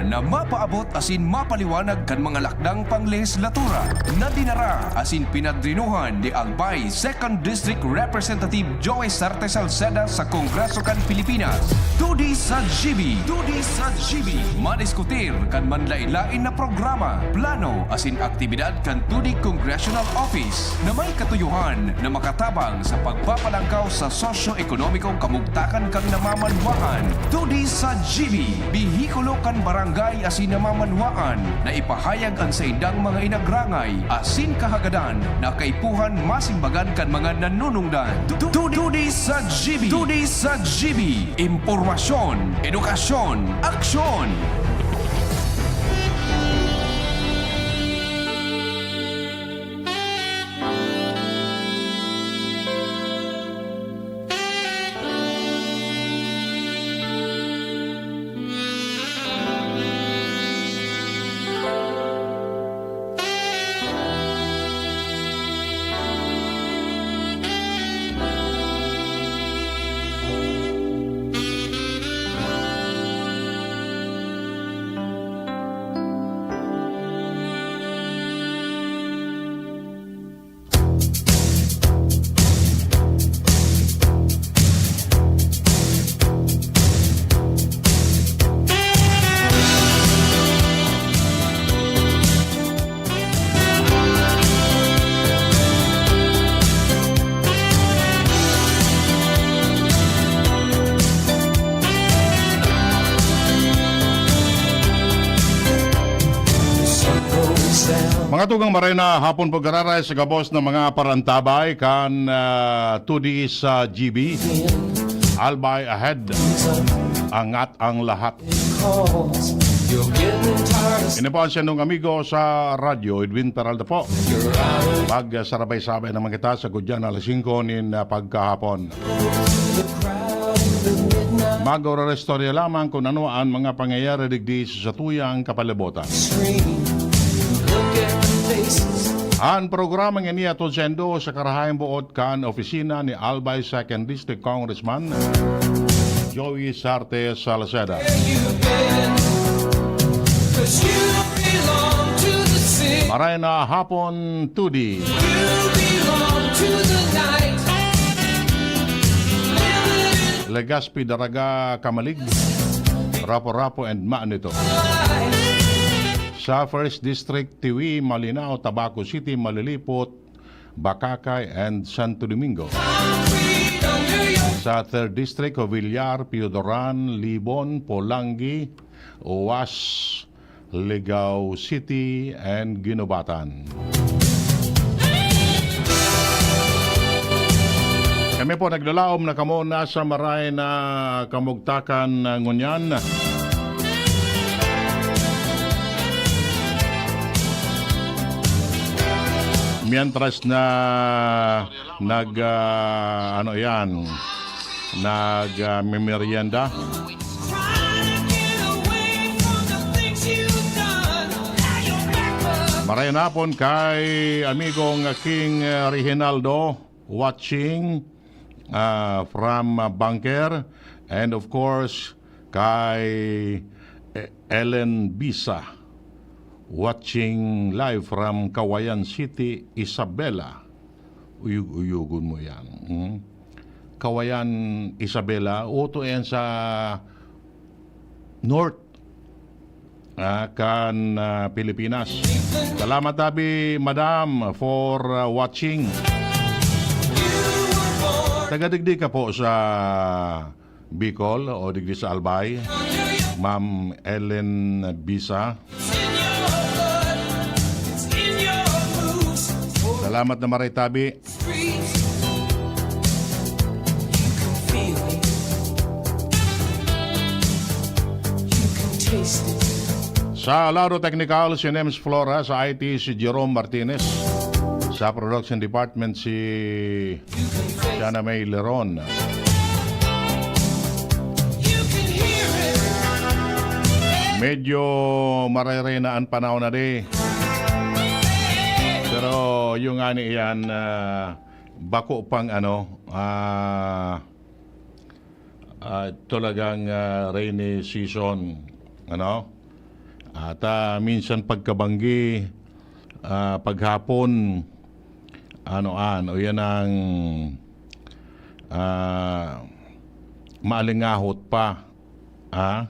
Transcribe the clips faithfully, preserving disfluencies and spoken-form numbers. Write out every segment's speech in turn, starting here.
na mapaabot asin mapaliwanag kan mga lakdang panglehislatura na dinara asin pinadrinuhan ni Albay Second District Representative Joey Sarte Salceda sa Kongreso kan Pilipinas. Tudi sa G B. Tudi sa G B. Madiskutir kan manlain-lain na programa, plano asin aktibidad kan Tudi Congressional Office na may katuyohan na makatabang sa pagpapalangkaw sa sosyo-ekonomikong kamugtakan kan namamanwaan. Tudi sa G B, bihikulo kan barangay asin namamanwaan na ipahayag an saindang mga inagrangay asin kahagadan na kaipuhan masimbagan kan mga nanunungdan. Tu-, tu-, Tudi sa G B. Tudi sa G B. Impormasyon, edukasyon, aksyon. Mga tugang, maray na hapon po, gararay sa gabos na mga parantabay kan, ah, Tudi sa G B. Albay Ahead. Angat ang lahat. Ini po ang siyang amigo sa radyo, Edwin Peralta po. Pagsarabay-sabay naman kita sa gudyan alas singko nin, ah, pagkahapon. Magororestorya lamang kun ano an mga pangyayari digdi sa satuyang kapalibutan. An programa ngini hatod saindo sa karahayang boot kan opisina ni Albay Second District Congressman Joey Sarte Salceda. Maray na hapon, Tudi. Legazpi, Daraga, Camalig, Rapu-Rapu and Manito. Sa First District, Tiwi, Malinao, Tabaco City, Malilipot, Bacacay and Santo Domingo. Sa Third District, Jovellar, Piodoran, Libon, Polangui, Oas, Ligao City and Guinobatan. Kami po naglalaom na kamo nasa maray na kamugtakan, ah, ngunyan. Mientras na nag, ah, ano yan, nag, ah, memerienda. Maray na hapon kay amigong King Reginaldo, watching, ah, from, ah, Bunker. And of course, kay, eh, Ellen Bisa, watching live from Cauayan City, Isabela. Uyog-uyogon mo yan. Hmm? Cauayan, Isabela. Uto yan sa North, ah, kan, ah, Pilipinas. Salamat, abi, madam, for, ah, watching. Taga digdi ka po sa Bicol o digdi sa Albay, Ma'am Ellen Bisa. Salamat na maray, tabi. Sa lado teknikal, si Nems Flora. Sa I T, si Jerome Martinez. Sa production department, si Jana May Leron. Medyo marere na an panahon na di. Pero yung ani yan, ah, bako pang ano, ah, ah, talagang, ah, rainy season, ano? At, ah, minsan pagkabanggi, ah, paghapon, ano an, o yan ang, ah, maalingahot pa. Ha?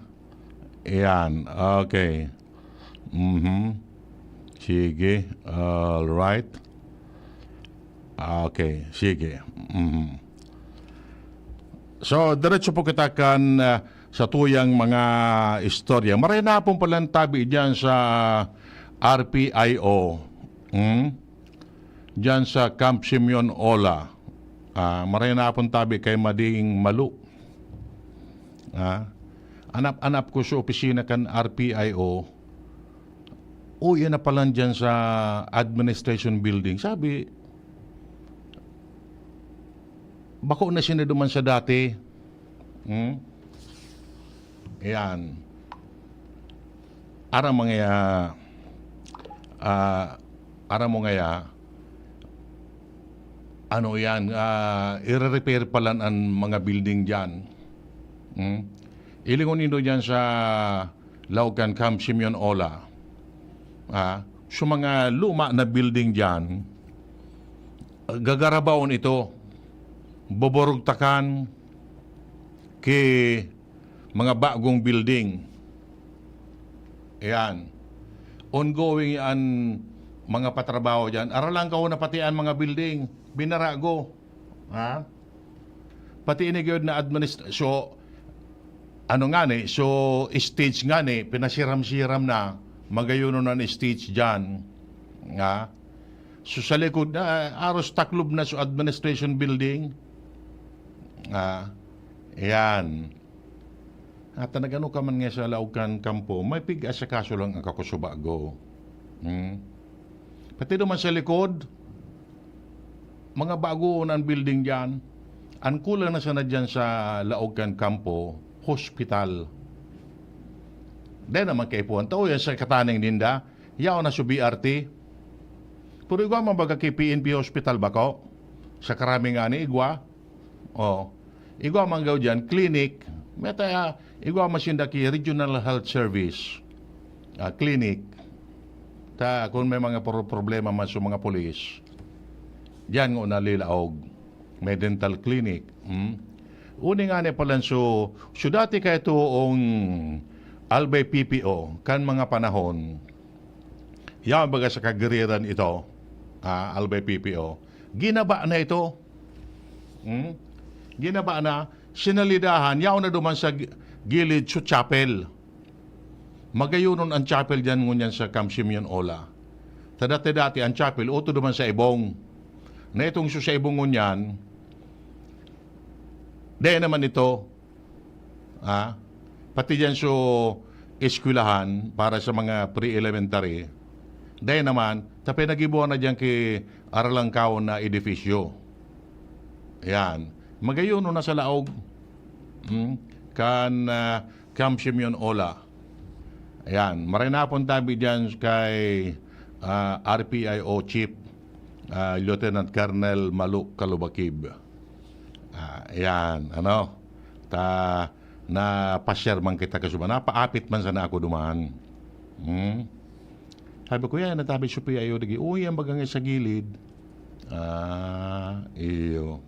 Yan. Okay. Mhm. Sige. All right. Okay. Sige. Mhm. So, diretso po kita kan, ah, sa tuyang mga istorya. Maray na pong palang tabi diyan sa R P I O. Hmm? Diyan sa Camp Simeon Ola. Ah, maray na pong tabi kay Mading Malu. Ah, anap-anap ko sa opisina kan R P I O. "Oh, yan na palan diyan sa administration building." Sabi, "Bako na siya na duman sa dati." Hmm? Ayan. Aram mo ngaya, ah, aram mo ngaya, ano yan, ah, ire-repair palan an mga building diyan. Hmm? Ilingon nindo diyan sa laog kan Camp Simeon Ola. Ah, so mga luma na building diyan, gagarabawon ito. Boborugtakan ki mga bagong building. Ayan. Ongoing an mga patrabaho diyan. Aralang kaw na pati an mga building, binarago. Ha? Pati ini gyud na administ-, so, ano ngani, so stage ngani, pinasiram-siram na, magayon na an stage diyan. Ha? So, sa likod na, aros taklob na so administration building. Ha? Ayan. At nag-ano ka man nga sa laog kan kampo, may pig-asikaso lang ang kakusubago. Hmm? Pati naman sa likod, mga bago na ang building diyan. Ang kulang na sana diyan sa laog kan kampo, hospital. Dahil naman kaipuhan tao yan sa kataning ninda, yaon na sa B R T. Pero igwa man baga ki P N P Hospital bako? Sa karami nga ni igwa, oh, igwa man gaw diyan, clinic. Meta, igwa man sinda ki Regional Health Service. Ah, clinic. Ta, kung may mga pro-, problema man sa mga pulis, diyan nga nalilaog. May dental clinic. Hmm? Uni nga ni palan so, so dati kay toong Albay P P O, kan mga panahon, yan baga sa kagiriran ito, ah, Albay P P O. Ginaba na ito. Hmm? Ginaba na, sinalidahan, yaon na duman sa gi-, gilid sa chapel. Magayonon ang chapel diyan ngunyan sa Camp Simeon Ola. Ta dati-dati ang chapel, uto duman sa ibong. Na itong su-, sa ibong ngunyan, dahil naman ito, ah, pati diyan so eskwelahan para sa mga pre-elementary, dahil naman, tapay nagibuhan na diyan ki Aralangkaon na edifisyo. Ayan. Magayonon na sa laog. Hmm? Kan, ah, Camp Simeon Ola. Ayan. Maray na pong tabi diyan kay, ah, R P I O Chief, ah, Lieutenant Colonel Malu Kalubakib. Ah, ayan. Ano? Ta, napasyar man kita kasuba. Napaapit man sana ako duman. Hmm? Sabi ko, "Yan, natabi sa P I O digi." "Uy, ang bagang sa gilid." Ah, iyo.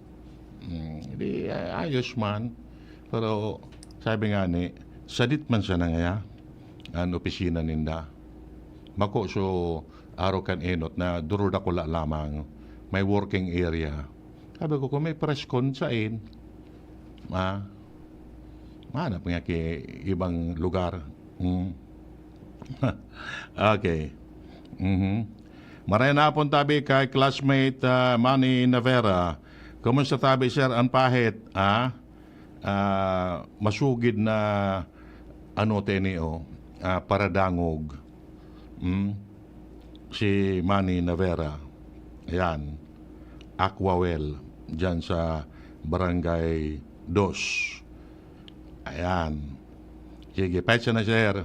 Hmm, di, ah, ayos man. Pero, sabi nga ni, sadit man sana ngaya, an opisina ninda. Bako so, aro kan enot na durudakula lamang. May working area. Sabi ko, "Kung may press con, sain?" Ah, mahanap nga ki ibang lugar. Hmm. Okay. Mhm. Maray na pon tabi kay classmate, ah, Manny Navera. Kumusta tabi, sir, an pahit? Ah? Ah, masugid na ano teni, oh, ah, paradangog. Hmm? Si Manny Navera. Ayan. Aquawell, dyan sa Barangay Dos. Ayan. Sige, petsa na, sir.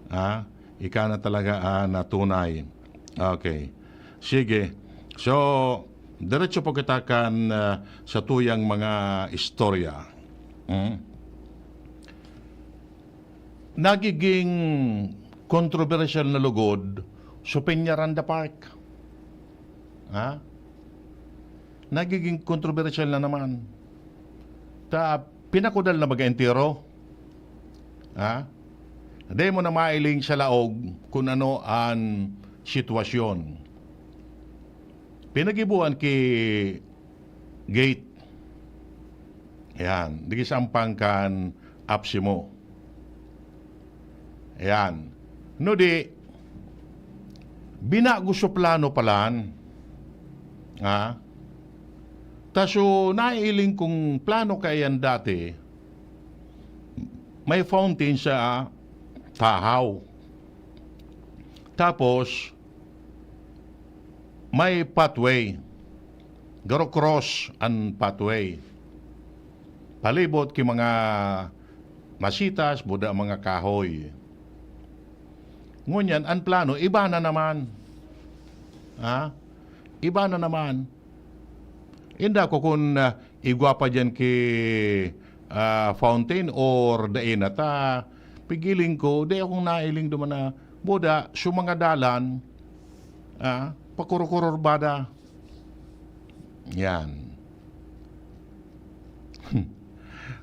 Ha? Ika na talaga, ah, na tunay. Okay. Sige. So, diretso po kita kan, ah, sa tuyang mga istorya. Hmm? Nagiging kontrobersyal na lugod, so Peñaranda Park. Ha? Nagiging kontrobersyal na naman. Ta, pinakudal na baga entero. Ha? Dai mo na mailing sa laog kun ano an sitwasyon. Pinagibuan ki gate. Yan. Digi sa ampang kan APSEMO. Yan. No di, binago so plano palan. Ha? Ta so nailing kong plano kaiyan dati, may fountain sa Tahaw. Tapos, may pathway. Garo cross an pathway. Palibot ki mga masitas, buda mga kahoy. Ngunyan, an plano, iba na naman. Ha? Iba na naman. Inda ko kun, ah, igwa pa diyan ki, ah, fountain or dai na ta. Pigiling ko, dai akong nailing duman na, buda, so mga dalan, ah, pakurukururbada. Yan.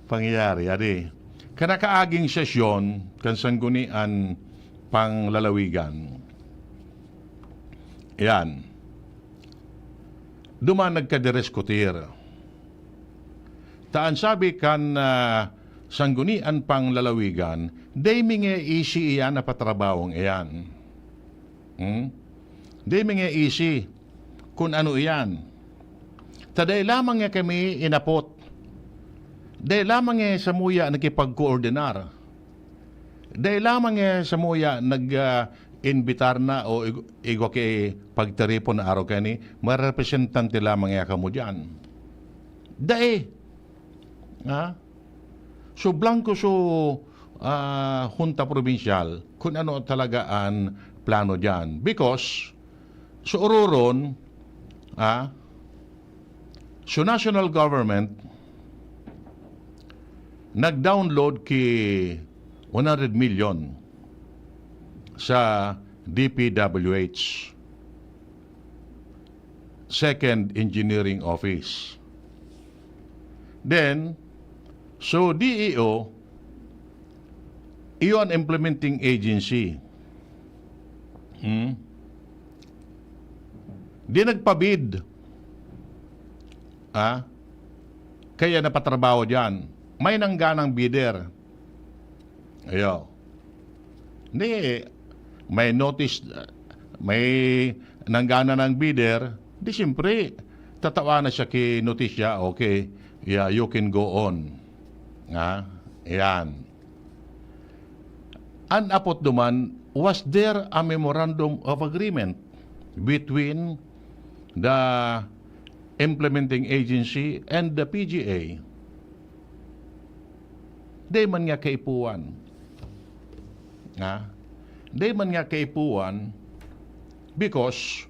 Pangyayari, adi. Kanakaaging sesyon, kan Sanggunian Panglalawigan. Yan. Duman nagkadireskutir. Ta an sabi kan, ah, Sanggunian Panglalawigan, dai mi nga isi iyan na patrabawong iyan. Hmm? Dai mi nga isi kun ano iyan. Ta dai lamang nga kami inapot. Dai lamang nga samuya nakipagkoordinar. Dai lamang nga samuya nag, ah, imbitar na o ig-, igwa ki pagtiripon na araw kani, mga representante lamang nga kamo diyan. Dai. Ha? So, blanco so, ah, Hunta Probinsyal kun ano talaga an plano diyan. Because, so, ororon, ah, so, national government, nag-download ki one hundred million sa D P W H, Second Engineering Office. Then, so D E O, iyo an implementing agency. Hmm? Di nagpabid. Ah? Kaya napatrabaho diyan. May nangganang bidder. Ayo. Hindi, may notice, may nanggana ng bidder, di siyempre, tatawanan siya ki notisya, okay, yeah, you can go on. Ha? Yan. An apot duman, was there a memorandum of agreement between the implementing agency and the P G A? Dai man nga kaipuhan. Ha? Dai man nga kaipuhan because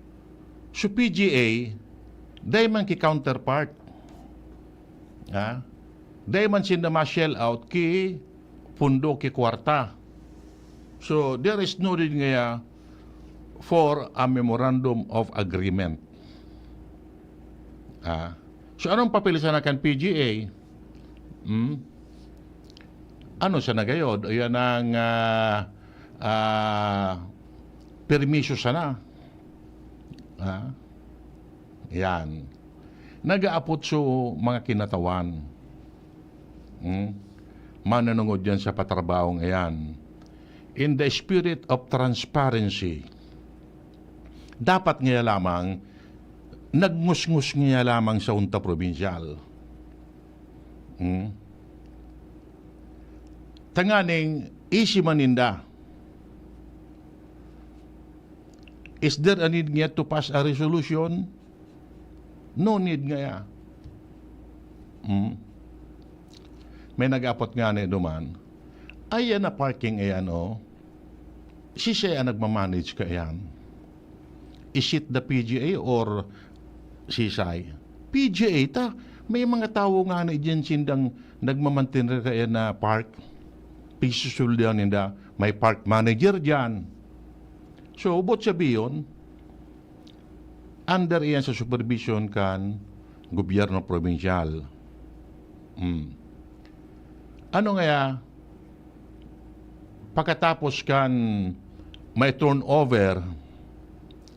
so P G A, dai man ki counterpart. Ha? Dai man sinda ma-shell out ki pundo, ki kwarta. So, there is no need ngaya for a memorandum of agreement. Ah. So, anong papel sana kan P G A? Hmm? Ano sana gayod? O yan ang, ah, ah, permiso sana. Ah. Yan. Nag-aapot so mga kinatawan. Hmm? Mananungod yan sa patrabahong iyan. In the spirit of transparency, dapat ngaya lamang, nagngusngus ngaya lamang sa Hunta Probinsyal. Hmm? Tanganing isi man ninda. Is there a need ngaya to pass a resolution? No need ngaya. Hmm. May nag-apot ngani duman. Ayan na parking, ayan, oh. Siisay ang nagmamanage kaiyan? Is it the P G A or siisay? P G A ta. May mga tawo ngani diyan sindang nagmamantener kaiyan na park. Pigsusuldahan ninda. may park manager diyan. So, boot sabihon, under iyan sa supervision kan gobyerno probinsyal. Hmm. Ano ngaya, pagkatapos kan may turnover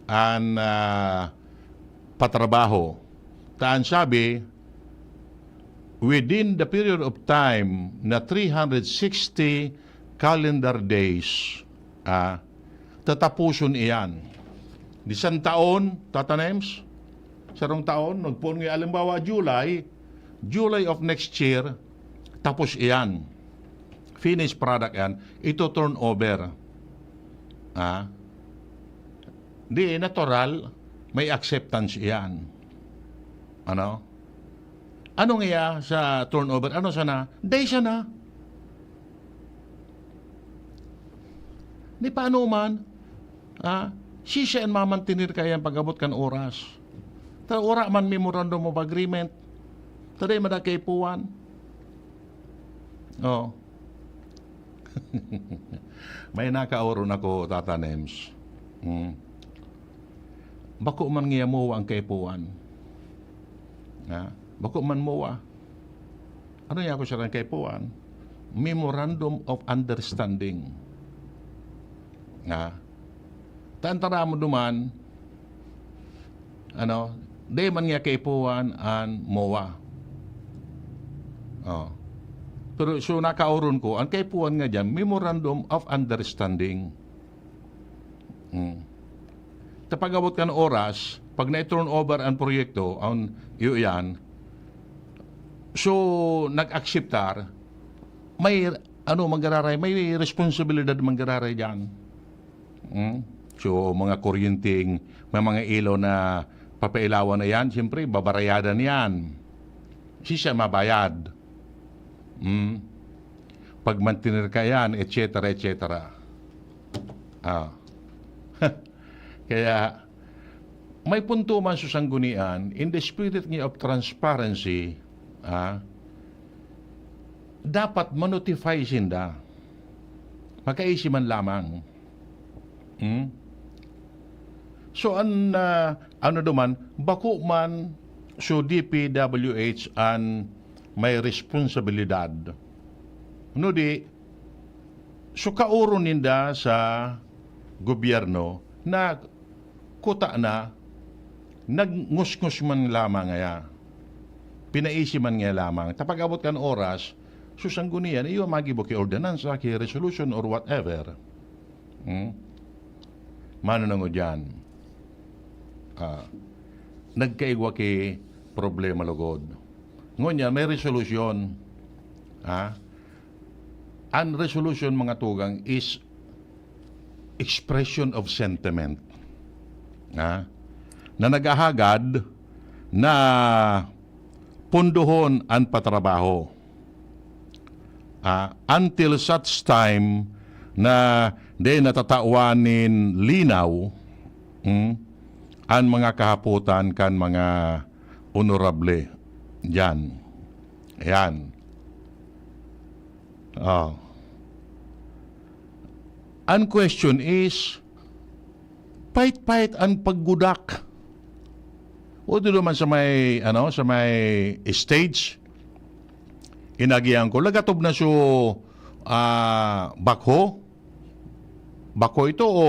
an, ah, patrabaho, ta an sabi, within the period of time na three hundred sixty calendar days, ah, tatapuson iyan. Di san taon, Tata Nems? Sarong taon, nagpoon nga, halimbawa, July, July of next year, tapos iyan. Finished product yan, ito turnover. Ah? Di, natural, may acceptance iyan. Ano? Ano nga sa turnover? Ano sana? Day sana. Di paano man? Ah, sisya an mamantener kaiyan pag-abot kan oras. Ta wara man memorandum of agreement. Ta dai man kaipuhan. Oh. May nakaoron ako, Tata Nems. Hmm. Bako man niya mowa ang kaipuhan. Ha? Bako man mowa. Ano niya ako sa kaipuhan? Memorandum of Understanding. Ha? Tantara mo duman, ano, di man niya kaipuhan an mowa. Oh. Pero so nakaoron ko, ang kaipuhan nga diyan, Memorandum of Understanding. Hmm. Ta pag-abot kan oras, pag na-turn over ang proyekto, ang iyo yan, so nag-akseptar, may ano, manggararay, may responsibilidad manggararay diyan. Hmm? So, mga kuryenteng, may mga ilaw na papailawan na yan, siyempre, babarayadan yan. Si siya mabayad. Hmm? Pag mantener ka yan, et cetera, et cetera. Ah. Kaya, may punto man sa sanggunian, in the spirit niya of transparency, ah, dapat ma-notify sinda. Makaisi man lamang. Hmm? So, an, ah, ano duman, bako man so D P W H an may responsibilidad. No di, so kaoron ninda sa gobyerno na kuta na, nagngusngus man lamang ngaya. Pinaisi man ngaya lamang. Ta pag-abot kan oras, so sanggunian, iyo magibo ki ordinansa, ki resolution or whatever. Hmm? Manunungod yan. Ah, nagkaigwa ki problema lugod. Ngunyan, may resolusyon. Ha? An resolution, mga tugang, is expression of sentiment. Ha? Na naghahagad na pundohon an patrabaho. Ah, until such time na di natatawan nin linaw, hmm, an mga kahapotan kan mga honorable diyan. Ayan. Oh. An question is, pait-pait an paggudak. O, doon naman sa may, ano, sa may stage, inagihan ko, lagatob na so, ah, bakho? Bakho ito o,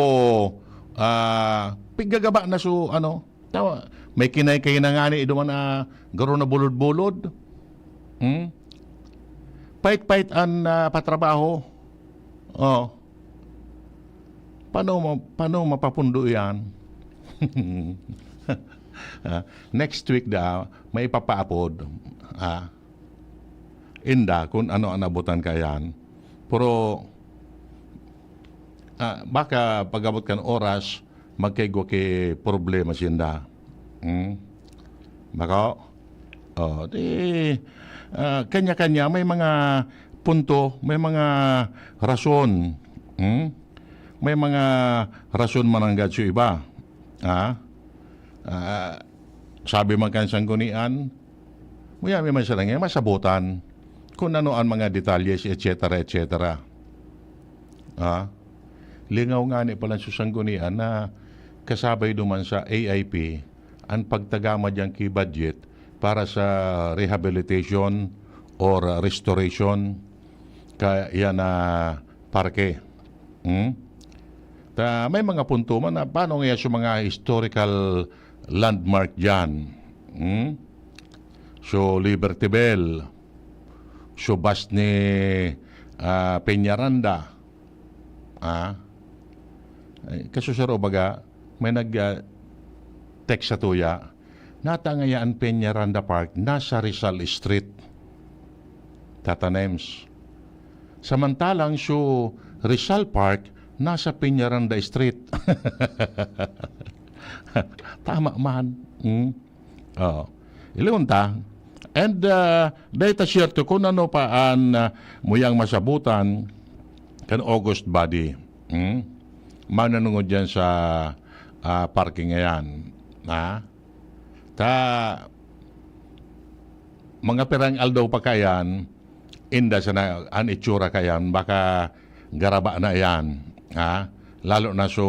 ah, piggagaba na so, ano, tawa, may kinay-kinay na ngani, duman na garo na bulod-bulod. Hmm? Pait-pait an, ah, patrabaho. Oh. Paano ma-, paano mapapundo yan? Ah, next week da, may ipapaapod. Ah, inda, kung ano ang abutan kayan. Pero, ah, baka pag-abot kan oras, magkaigwa ki problema sinda. Hmm? Bako? Oh, di, ah, kanya-kanya, may mga punto, may mga rason. Hmm? May mga rason mananggad sa iba. Ha? Ah, sabi man kan sanggunian, muya may man sila ngayon, masabutan kung ano ang mga detalye, et cetera, et cetera. Ha? Lingaw ngani palan sa sanggunian na kasabay duman sa A I P an pagtagama diyan ki budget para sa rehabilitation or restoration kaya na parke. Hmm? Ta, may mga punto man na paano nga sa mga historical landmark diyan. Hmm? So, Liberty Bell, so, bus ni, ah, Peñaranda. Ah? Ay, kasusaro baga, may nag, ah, text sa tuya, "Nata ngaya an Peñaranda Park, nasa Rizal Street." Tata Nems. Samantalang so Rizal Park, nasa Peñaranda Street. Tama man. Hmm? Oo. Ilingon ta. And, ah, dahil ta siyerto kung ano pa an, ah, muyang masabutan kan August body. Hmm? Mananungod dyan sa, ah, parking ngayan. Ha? Ta, mga pirang aldaw pa kayan, inda sana an itsura kayan, baka garaba na yan. Ha? Lalo na so,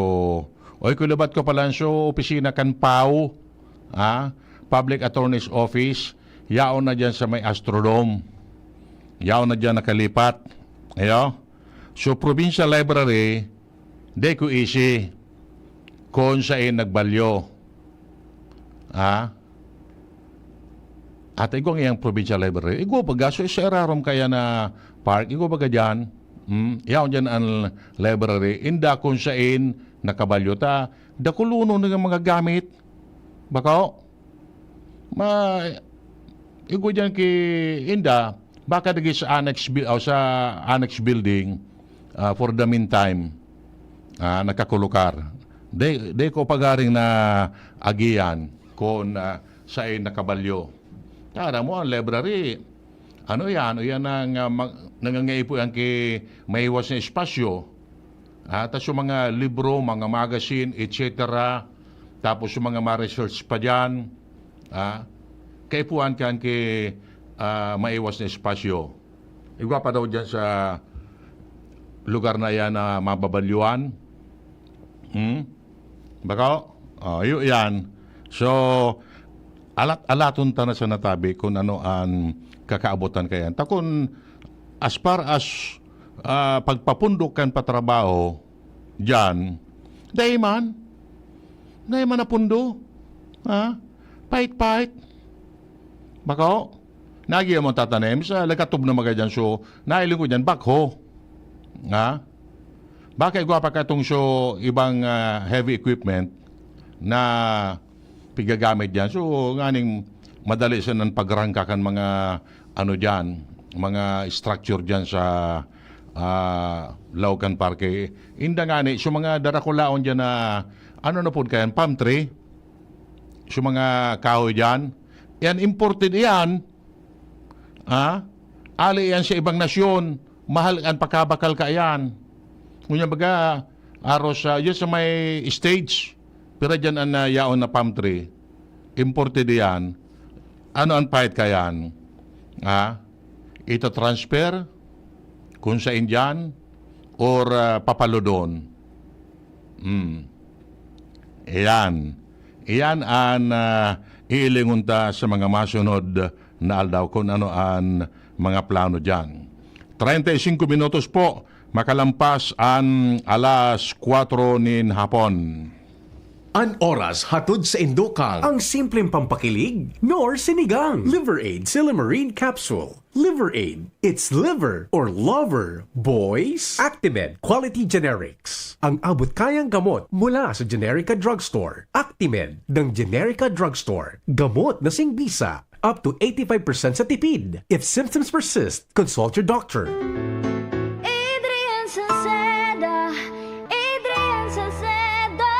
oy, kulubat ko pala so opisina kan pau, ha? Public Attorney's Office, yaon na dyan sa may Astrodome. Yaon na dyan nakalipat. Ayo? So, Provincial Library, di ko easy kung saan nagbalyo. Ha? At igwa ngayang Provincial Library, igwa baga, so, sa irarom kaya na park, igwa baga dyan, hmm, yaon dyan ang library, inda kung saan nakabalyo ta, dakulonon nga mga gamit, bako, ma, igwa dyan ki inda, baka dagi sa annex, bi-, o sa annex building, ah, for the meantime, ah, nakakulukar. Di, di ko pagaring na agian kung, ah, saan nakabalyo. Tara mo, ang library, ano yan? O yan ang, ah, mag-, nangangaipo yan ki maiwas na espasyo. Ah, tas yung mga libro, mga magazine, et cetera. Tapos yung mga ma-research pa dyan. Ah, kaipuhan kan ki, ah, maiwas na espasyo. Igwa pa daw dyan sa lugar na yan na mababalyuan. Hmm? Bako? Oh, yu-, yan. So, alat-alaton ta na sa natabi kung ano an kakaabotan kayan. Ta kun as far as, ah, pagpapundok kan patrabaho diyan, dai man. Dai man napundo. Ha? Pait-pait. Bako? Nagi mo tatanim sa lagatob na magadan so nailing ko diyan, bakho. Ha? Baka igwa pa katong so ibang, ah, heavy equipment na pigagamit diyan. So, nganing madali sa nan pagrangka kan mga ano diyan, mga structure diyan sa, ah, laog kan parke. Inda ngani, so mga darakulaon diyan na, ano na pod kayan, palm tree. So mga kahoy diyan, yan imported iyan. Ha? Ali yan sa ibang nasyon, mahal an pagkabakal kaiyan. Ngunyan baga, aros sa, yun sa may stage, pira dyan an, ah, yaon na palm tree, imported iyan. Ano an pahit kaiyan? Ha? Ita-transfer kung sa Indian or, ah, papalodon? Hmm. Iyan. Iyan an, ah, iilingon ta sa mga masunod na aldaw kung ano an mga plano diyan. Treinta y cinco minutos po, makalampas an alas kwatro nin hapon. An oras hatod sa indokang ang simpleng pampakilig nor sinigang. Liver Aid Silymarin Capsule. Liver Aid. It's liver or lover, boys. Actimed Quality Generics. Ang abot kayang gamot mula sa Generica Drugstore. Actimed ng Generica Drugstore. Gamot na singbisa. Up to eighty-five percent sa tipid. If symptoms persist, consult your doctor. Adrian Salceda, Adrian Salceda.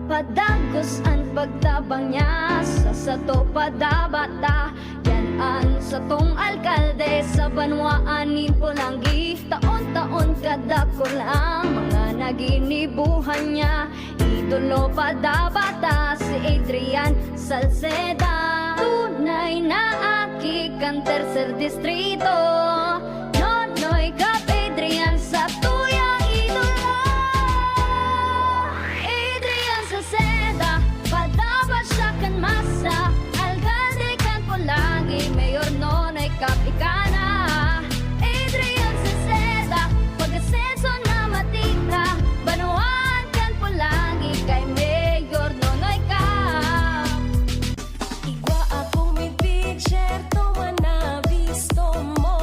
Padagos an pagtabang niya sa sato padabata. Yan an satong alkalde sa banwaan nin Polangui. Taon-taon kadakul ang mga naginibuhan niya. Idolo padabata si Adrian Salceda. Tunay na Kan Tercer Distrito, Nonoy Cap Adrian, satuyang idolo. Adrian Salceda, padaba siya kan masa, alkalde kan Polangui, Mayor Nonoy Cap ika na. Adrian Salceda, pag-asenso na matik na, banwaan kan Polangui kay Mayor Nonoy Cap. Igwa akong midbid, syerto man na bisto mo.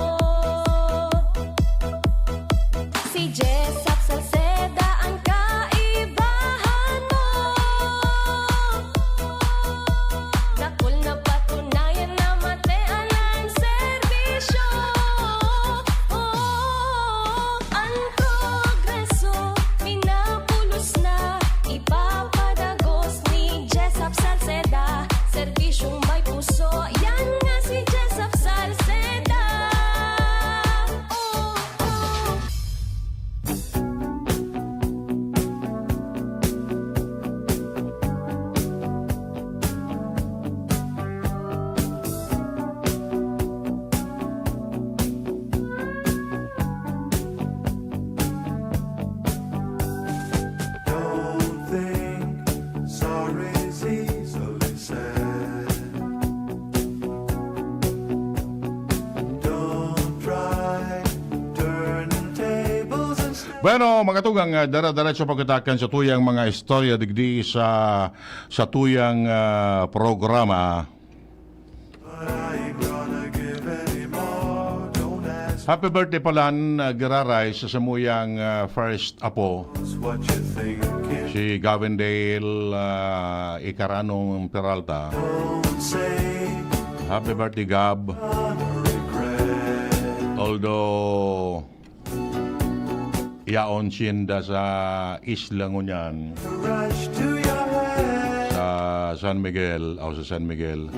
Si Jessop Salceda an kaibahan mo. Dakul na patunayan na matean an serbisyo. Oh, an progreso minabulos na, ipapadagos ni Jessop Salceda. Serbisyong may puso, yan nga si Jessop Salceda. Oh, oh. Don't think sorry's easily said. Don't try turning tables and Bueno, mga tugang, ah, dara-daratso pa kita kan satuyang mga istorya digdi sa satuyang, ah, programa. Happy birthday pala, ah, giraray sa samuyang, ah, first apo, si Gavindale, ah, Icaranong Peralta. Happy birthday, Gab. Although yaon sinda sa isla ngunyan, sa San Miguel, o sa San Miguel,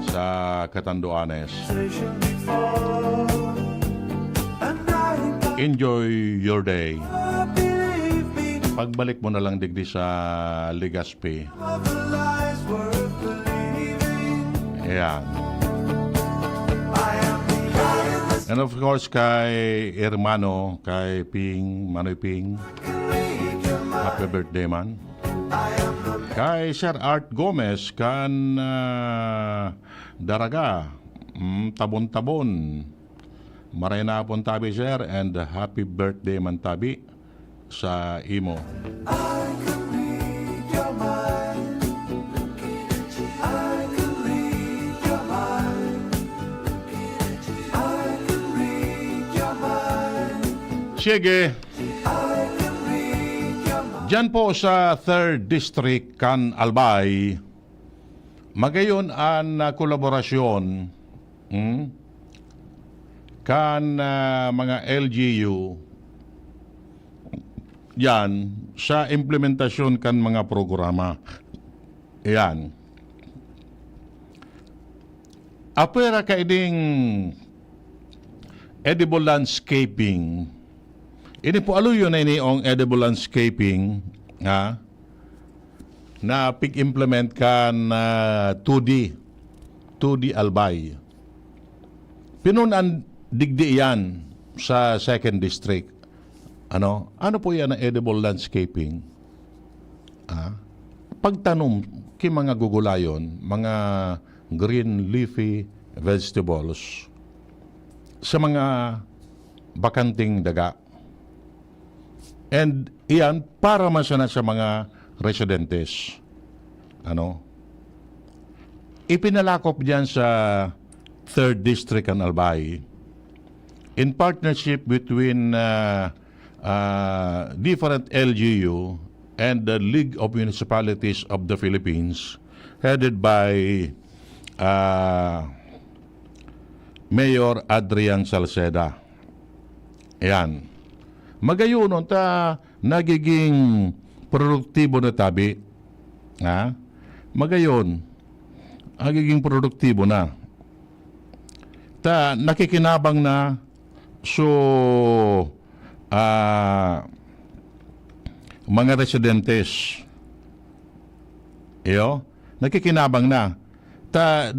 sa Catanduanes. Enjoy your day. Pagbalik mo na lang digdi sa Legazpi. Ayan. And of course, kay Hermano, kay Ping, Manoy Ping, happy birthday man. Kay Sir Art Gomez, kan, ah, Daraga, mm, Tabon-Tabon. Maray na hapon tabi, sir, and happy birthday man tabi sa imo. I can read your mind. I can read your mind. I can read your mind. Sige. I can read your mind. Diyan po sa third District kan Albay, magayon an, ah, kolaborasyon, hmm, kan, ah, mga L G U diyan sa implementasyon kan mga programa. Ayan. Apwera kaining edible landscaping. Ini po aluyon na ini ang edible landscaping, ha? Na pig-implement kan, ah, two D, two D Albay. Pinon an digdi iyan sa second district. Ano? Ano po yan ang edible landscaping? Ah, pagtanom ki mga gugulayon, mga green leafy vegetables sa mga bakanting daga. And iyan para man sana sa mga residentes. Ano? Ipinalakop diyan sa third District kan Albay, in partnership between, ah, ah, different L G U and the League of Municipalities of the Philippines, headed by, ah, Mayor Adrian Salceda. Ayan. Magayonon ta nagiging produktibo na tabi. Ha? Magayon, nagiging produktibo na. Ta nakikinabang na. So, ah, mga residentes, iyo, nakikinabang na. Ta,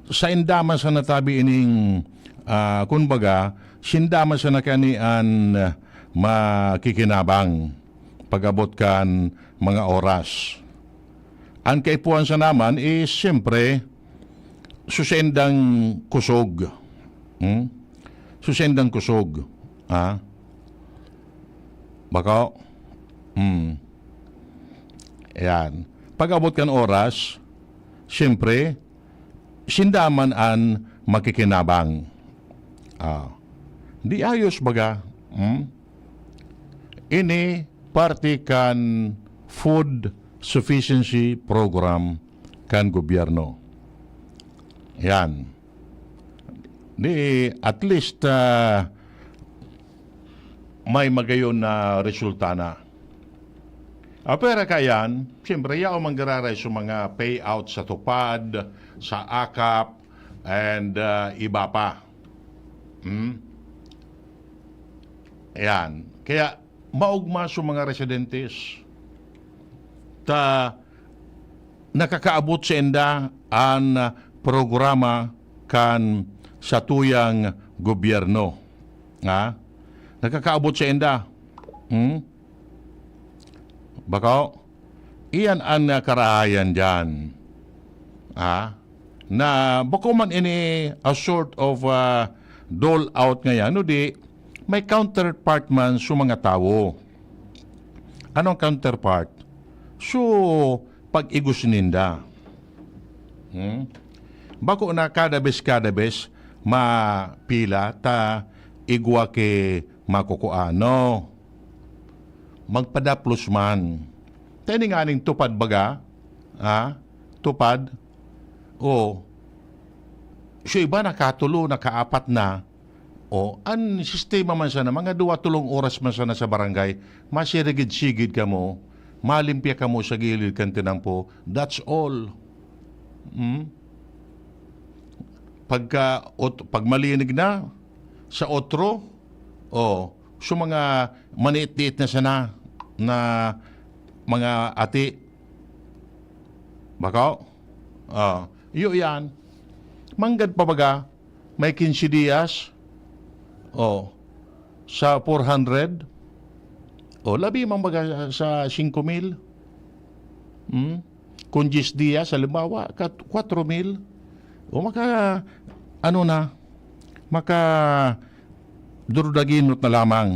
sainda man sana tabi ining, ah, kumbaga, sinda man sana kani an makikinabang pag-abot kan mga oras. An kaipuhan sana man is, siyempre, su saindang kusog. Hmm? Su saindang kusog. Ha? Bako? Hmm. Ayan. Pag-abot kan oras, siyempre, sinda man an makikinabang. Ah. Di ayos baga? Hmm? Ini parte kan food sufficiency program kan gobyerno. Yan. Di, at least, ah, may magayon na resulta na. Ah, pwera ka yan, siyempre, yaon manggararay sa mga payout sa TUPAD, sa akap, and, ah, iba pa. Hmm? Ayan. Kaya, maugma sa mga residentes. Ta, nakakaabot sa inda an programa kan satuyang gobyerno. Ha? Nakakaabot sa inda. Hmm? Bako? Iyan an, ah, karahayan diyan. Ha? Na bako man ini a sort of, ah, dole out ngayan, no di, may counterpart man sa mga tawo. Anong counterpart? So, pag-igos ninda. Hmm? Bako na kada bes, kada bes, mapila ta igwa ki makukuano. Magpadaplos man. Tani nganing TUPAD baga? Ha? TUPAD? O. So, iba nakatulo, nakaapat na. O, an sistema man sana, mga duwa, tulong oras man sana sa barangay, masirigid-sigid kamo, malimpya kamo sa gilid kan tinampo, that's all. Hmm? Pagka, ot-, pag malinig na, sa otro, o, so mga maniit-diit na sana na mga ati. Bako? Ah, iyo yan. Manggad pa baga, may quince dias, o, sa four hundred, o, labi man baga sa singko mil. Hmm? Kung diyes dias, halimbawa, kat-, kwatro mil, o maka, ano na, maka durudaginot na lamang.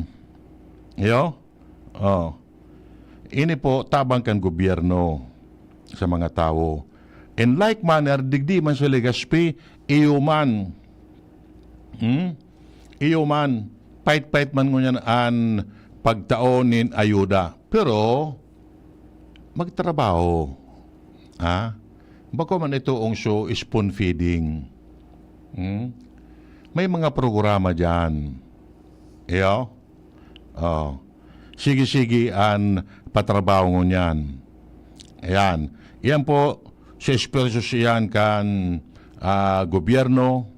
Iyo? Oh. Ini po tabang kan gobyerno sa mga tawo. In like manner, digdi man sa Legazpi, iyo man. Hmm? Iyo man, pait-pait man ngunyan an pagtao nin ayuda. Pero, magtrabaho. Ha? Bako man ito ongso spoon feeding. Hmm? May mga programa diyan. Iyo? Oh. Sige-sige an patrabaho ngunyan. Ayan. Iyan po, sa esfuerso siyan kan, ah, gobyerno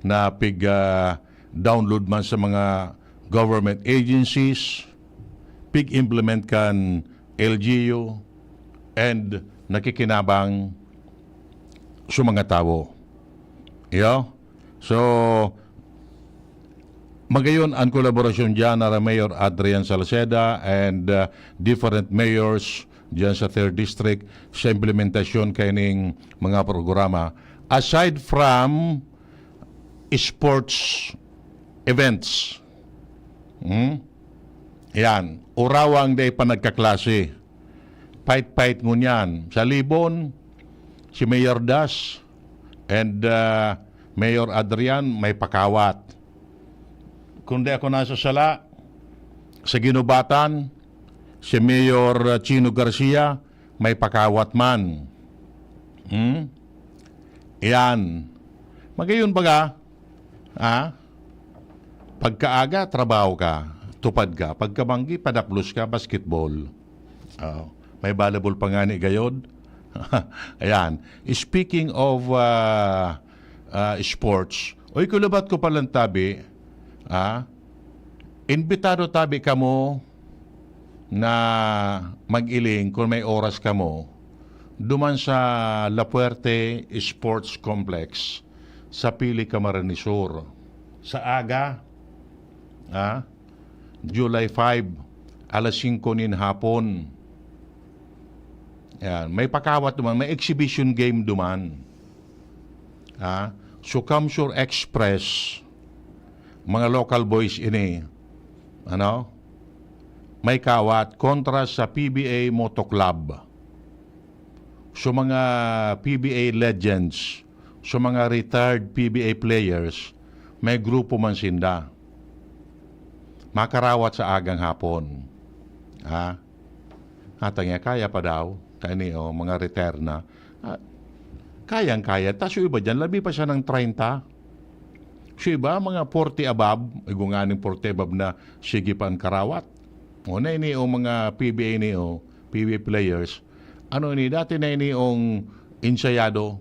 na pig, ah, download man sa mga government agencies, pig-implement kan L G U, and nakikinabang sa mga tawo. Iyo? So, magayon an kolaborasyon diyan na Mayor Adrian Salceda and, uh, different mayors diyan sa third district sa implementasyon kaining mga programa. Aside from sports events, hmm? Yan, urawang day pa nagkaklase. Pait-pait ngunyan. Sa Libon, si Mayor Das and, uh, Mayor Adrian may pakawat. Kung di ako nasasala, sa Guinobatan, si Mayor Chino Garcia may pakawat man. Hmm? Yan. Magayon baga, ah, pagkaaga, trabaho ka, TUPAD ka. Pagkabanggi, padaplos ka, basketball. Oh, may volleyball pa nga ni gayod. Ayan. Speaking of, ah, ah, sports, oy, kulubat ko palang tabi, ah, imbitado tabi kamo na mag-iling kung may oras kamo duman sa La Fuerte Sports Complex. sa Pili Camarines Sur. Sa aga, ah, July five, alas singko nin hapon. Yan, may pakawat duman, may exhibition game duman. Ah, so CamSur Express, mga local boys ini, ano, may kawat kontra sa P B A Moto Club. So mga P B A legends, so mga retired P B A players, may grupo man sinda. Makarawat sa agang hapon. Ha? Hatang niya, kaya pa daw. Kaya ni, oh, mga retire na. Ah, kayang-kaya. Tas yung iba dyan, labi pa siya ng treinta. So iba, mga forty above. Igo nga ning forty above na sige pa ang karawat. O na ini, o mga P B A ni, o P B A players. Ano ini, dati na ini yung ensayado.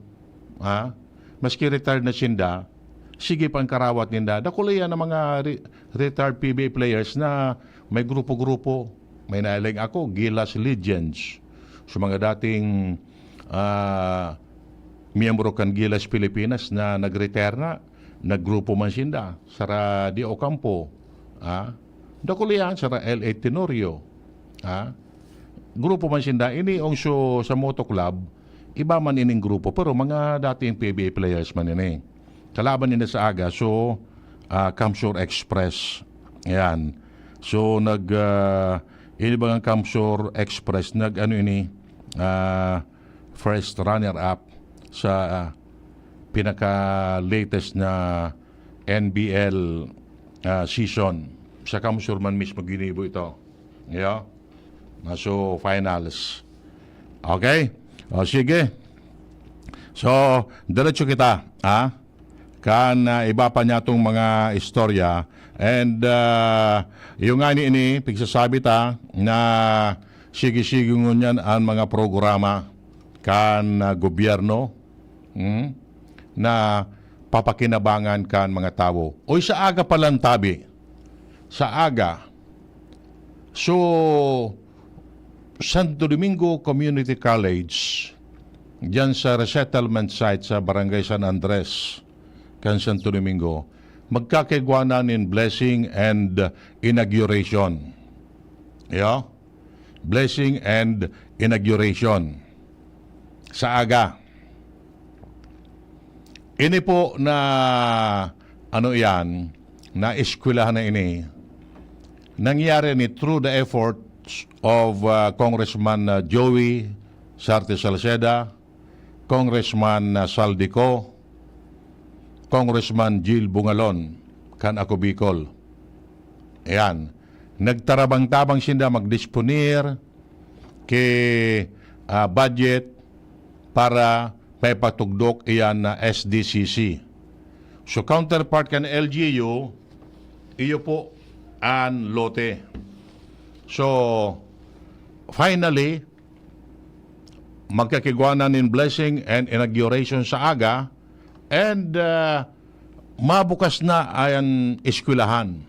Ha? Maski retired na sinda, sige pa ang karawat ninda. Dakula yan ang mga re-, retired P B A players na may grupo-grupo. May nailing ako, Gilas Legends. So mga dating, ah, miyembro kan Gilas Pilipinas na nag-retire na, naggrupo man sinda. Sara di Ocampo, ah, dakula yan, sara L A Tenorio, ah, grupo man sinda. Ini ong show sa Moto Club, iba man ining grupo, pero mga dating P B A players man ini. Kalaban nila sa aga, so, ah, CamSur Express. Ayan. So, nag, ah, ini ba ang CamSur Express? Nag, ano ini? Ah, first runner-up sa, ah, pinaka-latest na N B L, ah, season. Sa CamSur man mismo ginibo ito. Yeah? Ah, so, finals. Okay? O, sige. So, diretso kita, ha? Kan, ah, iba pa niya tong mga istorya. And, ah, yung nga ni ini, pigsasabi ta na sige-sige ngunyan ang mga programa kan, ah, gobyerno, hmm, na papakinabangan kan mga tawo. Oy, sa aga pa lang tabi, sa aga, so, Santo Domingo Community College, diyan sa resettlement site sa Barangay San Andres, kan Santo Domingo, magkakaigwa na nin blessing and inauguration. Iyo? Blessing and inauguration. Sa aga. Ini po na, ano iyan, na eskwelahan na ini, nangyari ni through the efforts of, uh, Congressman, uh, Joey Sarte Salceda, Congressman, uh, Saldico, Congressman Gil Bungalon, kan Ako Bicol. Ayan. Nagtarabang-tabang sinda magdisponer ki, ah, budget para maipatugdok iyan na S D C C. So, counterpart kan L G U, iyo po an lote. So, finally, magkakigwa na nin blessing and inauguration sa aga, and, ah, mabukas na an eskwelahan.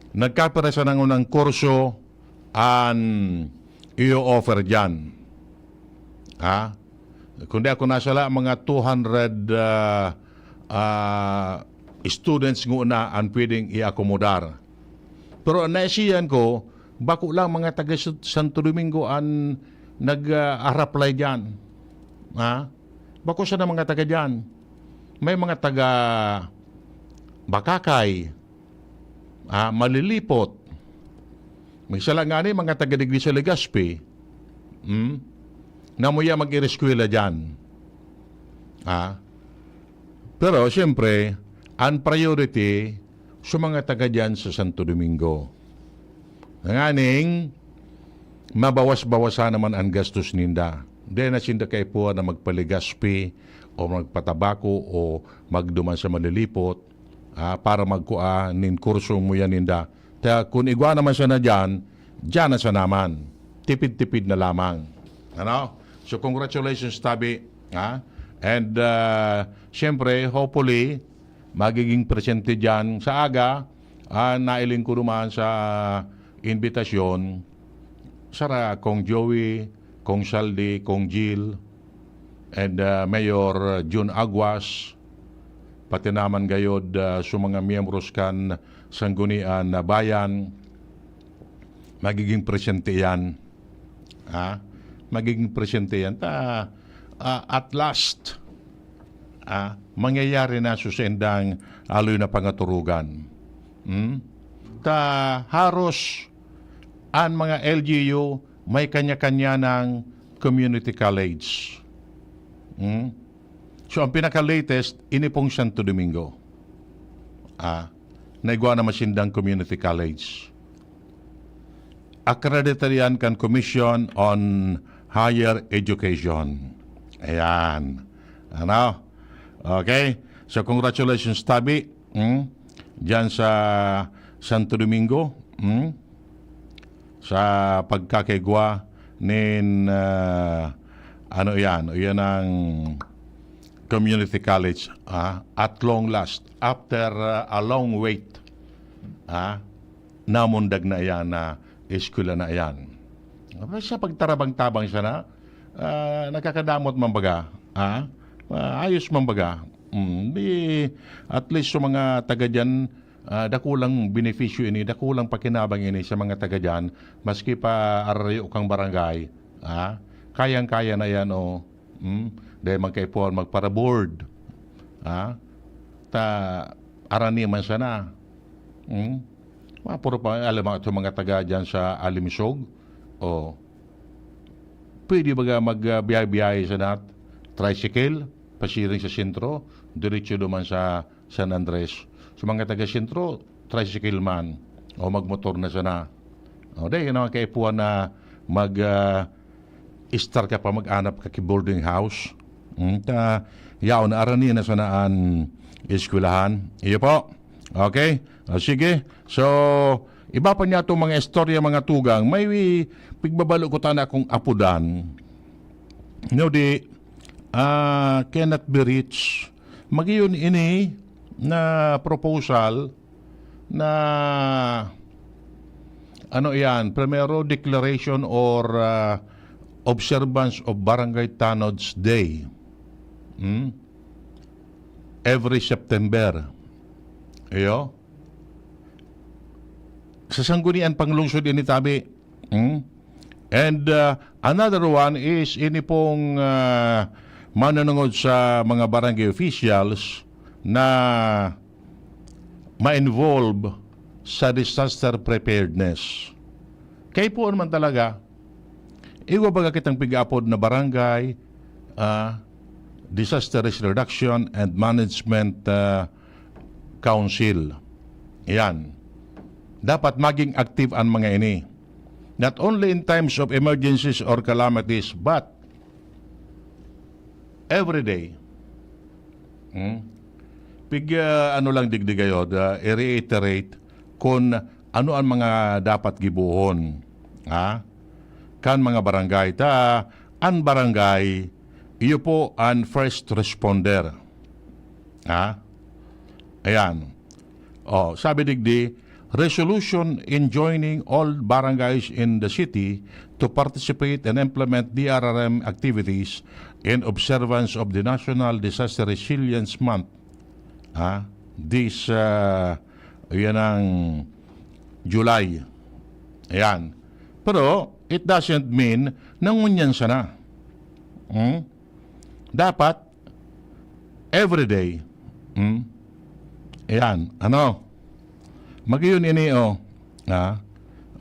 Nagkapira sa nangunang kurso an iyo-offer diyan. Ha? Kung di ako nasala, mga two hundred, ah, ah, students nguna an pwedeng i-akomodar. Pero an naisihan ko, bako lang mga taga Sa-, Santo Domingo an nag, ah, ar-apply diyan. Ha? Bako sana mga taga diyan. May mga taga Bacacay, ah, Malilipot. May sala nga ni mga taga digdi sa Legazpi. Hmm? Na muya mag-ireskwela diyan. Ah? Pero, siyempre, ang priority sa mga taga diyan sa Santo Domingo. Nganing, mabawas-bawasan naman ang gastos ninda. Di na sinda kaipuhan na magpa-Legazpi o magpatabako o magduman sa Malilipot, ah, para magkua nin kurso muya ninda. Ta kun igwa naman sana diyan, diyan na sana man. Tipid-tipid na lamang. Ano? So, congratulations, tabi. Ha? And, ah, siyempre, hopefully, magiging presente diyan sa aga. Ah, nailing ko duman sa imbitasyon, sara Kong Joey, Kong Saldi, Kong Jill, and, ah, Mayor Jun Aguas, pati naman gayod, ah, sa mga miyembros kan Sanggunian na Bayan, magiging presente iyan. Ha? Magiging presente iyan. Ta, ah, at last, ah, mangyayari na sa saindang aloy na pangaturugan. Hmm? Ta haros an mga L G U may kanya-kanya ng community college. Hmm? So, ang pinaka-latest, ini pong Santo Domingo. Ah, naigwa na masindang community college. Accredited yan kan Commission on Higher Education. Ayan. Ano? Okay? So, congratulations, tabi. Hmm? Diyan sa Santo Domingo. Hmm? Sa pagkakaigwa nin, ah, ano yan? Yan ang community college, ah, at long last, after, ah, a long wait, ah, namundag na iyan na eskwela na iyan. Sa pagtarabang-tabang siya na, ah, nakakadamot man baga, ah, ah, ayos man baga. Mm, di, at least sa mga taga dyan, ah, dakulang benepisyo ini, dakulang pakinabang ini sa mga taga dyan, maski pa arayo kang barangay, ah, kayang-kaya na yan, oh. Hmm? Dahil magkaipuhan magpara-board. Ha? Ta, arani man sana. Hmm? Mapuro pa, alam mo, itong mga taga dyan sa Alimsog, o, pwede baga mag, ah, biyahe-biyahe sana, tricycle, pasiring sa sentro, diretso duman sa San Andres. Sa mga taga-sentro, tricycle man o magmotor na sana. O, dai, ano, kaipuhan na mag, ah, istar ka pa, mag-anap ka ki boarding house. Hmm, ta, yaon na, arani na sana an eskwelahan. Iyo po. Okay? O, sige. So, iba pa niya itong mga istorya, mga tugang. May pigbabalo ko tana akong apodan. No, di, ah, cannot be reached. Mag-iyon ini na proposal na, ano iyan, primero, declaration or, ah, observance of Barangay Tanods Day. Hmm? Every September. Iyo? Sa Sanggunian Panglungsod ini, tabi. Hmm? And, ah, another one is ini pong, ah, mananungod sa mga barangay officials na ma-involve sa disaster preparedness. Kaipuhan man talaga, igwa baga kitang pig-aapod na barangay, ah, disaster risk reduction and management, ah, council. Yan. Dapat maging active ang mga ini. Not only in times of emergencies or calamities, but every day. Hmm? Pig, ah, ano lang digdi gayod, ah, i-reiterate kung ano ang mga dapat gibohon, ha? Kan mga barangay. Ta, an barangay, iyo po an first responder. Ha? Ayan. Oh, sabi digdi, resolution enjoining all barangays in the city to participate and implement D R R M activities in observance of the National Disaster Resilience Month. Ha? This, ah, yan ang July. Ayan. Pero, it doesn't mean na ngunyan sana. Hmm? Dapat, everyday. Hmm? Ayan. Ano? Mag-iyon ini, oh. Ha?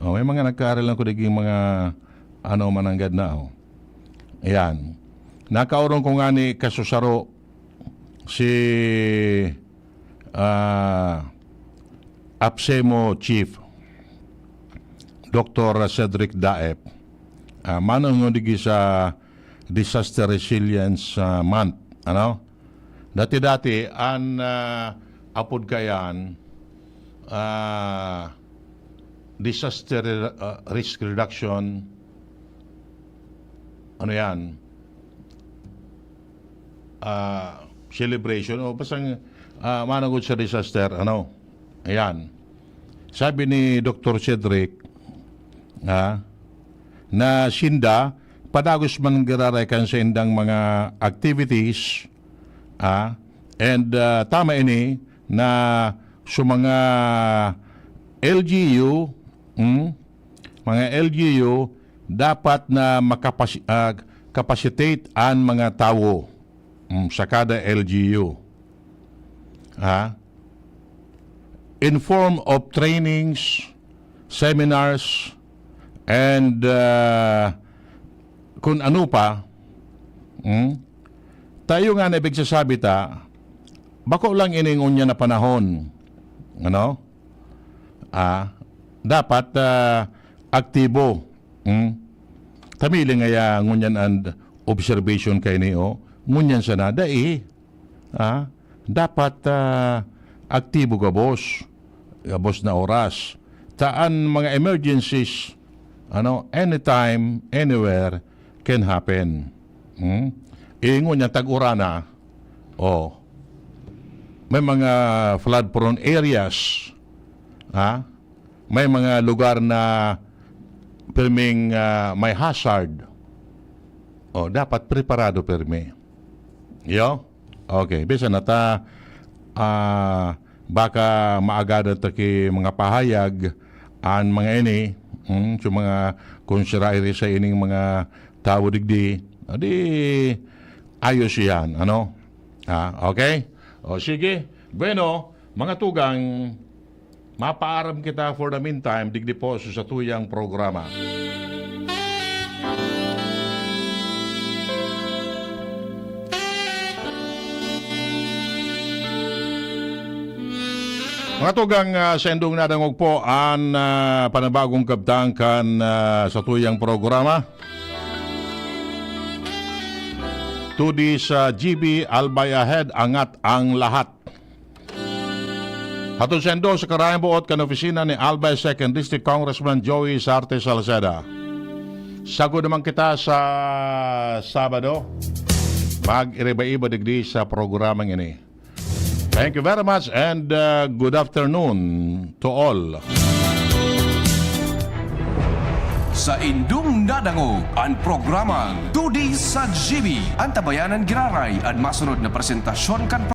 Oh, may mga nagkaaral lang ko diging mga, ano, mananggad na, oh. Ayan. Nakaurong ko nga ni kasusaro si, ah, APSEMO Chief, Doktor Cedric Daep. Ah, manong digi sa Disaster Resilience, ah, Month, ano? Dati-dati, an, ah, apod kayan, ah, disaster, ah, risk reduction, ano yan? Ah, celebration, o basta, ah, managod sa disaster, ano? Ayan. Sabi ni Doktor Cedric, ah, na sinda, padagos man giraray kan saindang mga activities, ah, And, ah, tama ini na sa mga L G U, hmm, mga L G U, dapat na makapasi-, ah, capacitate an mga tawo, hmm, sa kada L G U. Ha? In form of trainings, seminars, and, ah, kun ano pa, hmm? Tayo nga na pigsasabi ta, bako lang ini ngunyan na panahon. Ano? Ah, dapat, ah, aktibo. Hmm? Tamili ngaya ngunyan an observation kaini, oh. Ngunyan sana, dai. Ah, dapat, ah, aktibo gabos. Gabos na oras. Ta an mga emergencies, ano, anytime, anywhere, can happen. Hmm? Ingon niya, tag-uran na. Oh. May mga flood-prone areas. Ha? May mga lugar na pirming, ah, may hazard. Oh, dapat preparado pirmi. Yo? Okay, bisan na ta, ah, baka maagadan ta ki mga pahayag, an mga ini, hmm, sa mga, kung sira iri sa ining mga tawo digdi, di ayos iyan, ano? Ah, okay? O, sige. Bueno, mga tugang, mapaaram kita for the meantime, digdi po sa satuyang programa. Mga tugang, ah, sa indong nadangog po an, ah, panabagong kabtang kan, ah, satuyang programa. Two D sa G B, Albay Ahead, angat ang lahat. Hatod saindo sa karayang buot kan opisina ni Albay Second District Congressman Joey Sarte Salceda. Sagod naman kita sa Sabado. Mag-iriba-iba digdi sa programang ini. Thank you very much and, uh, good afternoon to all. Sa indong nadangog an programang Two D sa G B, an tabayanan giraray an masunod na presentasyon kan